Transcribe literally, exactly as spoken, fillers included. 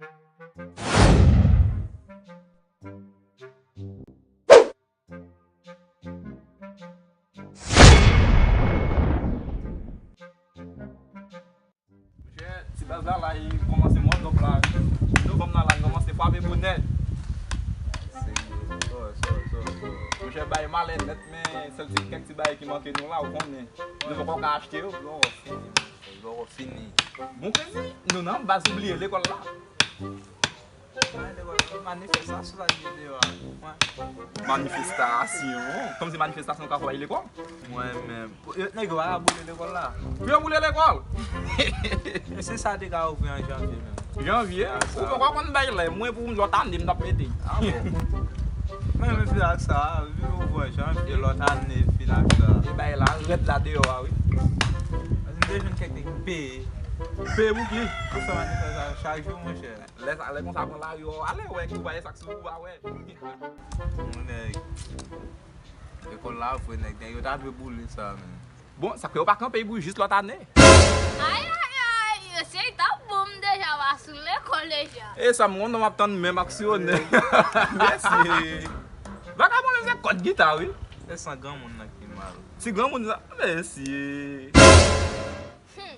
Monchè, ti baz la, la, li kòmanse mwa novanm la. Novanm nan, la, li kòmanse frape bonè. Serye, sò, sò, sò, sò. Monchè, bay malè nèt, men sèl ti, kèk ti bagay ki manke nou la, ou konnen. Nou poko ka achte yo. Yo, fini, yo, fini. Bon, kredi, nou nan baz ou bliye lekòl la. Mwen, lekòl, manifestasyon sa ki deyò a. Mwen. Manifestasyon? Kòmsi manifestasyon ka fè lekòl? Mwen menm. Yo, nèg yo pa ka boule lekòl la. Pou yo boule lekòl? Se sa te ka ouvri an janvye menm. Janvye? Ou poko konn bay lè. Mwen, pou m, lòt ane, m t ap mete. Ah bon? Mwen menm, fè ak sa, vin ouvri an janvye, lòt ane, fini ak sa. E bay la, rèd la deyò a, wi. Paske m te jwenn kèk nèg peye. Peye pou ki? Pou fè manifestasyon chak jou, monchè. Lè sa, lè konsa pran lari, w ale, wè, ki w pa wè sa k sou ou a, wè. Mon nèg. Lekòl la vre, nèg, nèg yo ta dwe boule sa, menm. Bon, sa k fè yo pa kanpe pou jis lòt ane? Ay, ay, ay, yo se t ap bon, m deja pa sou lekòl deja. E sa, m konn m ap tann menm aksyonè. Mèsi. Vagabon menm se kòd gita, wi. Se san granmoun nan ki mal. Ti granmoun sa, mèsi. Hmm.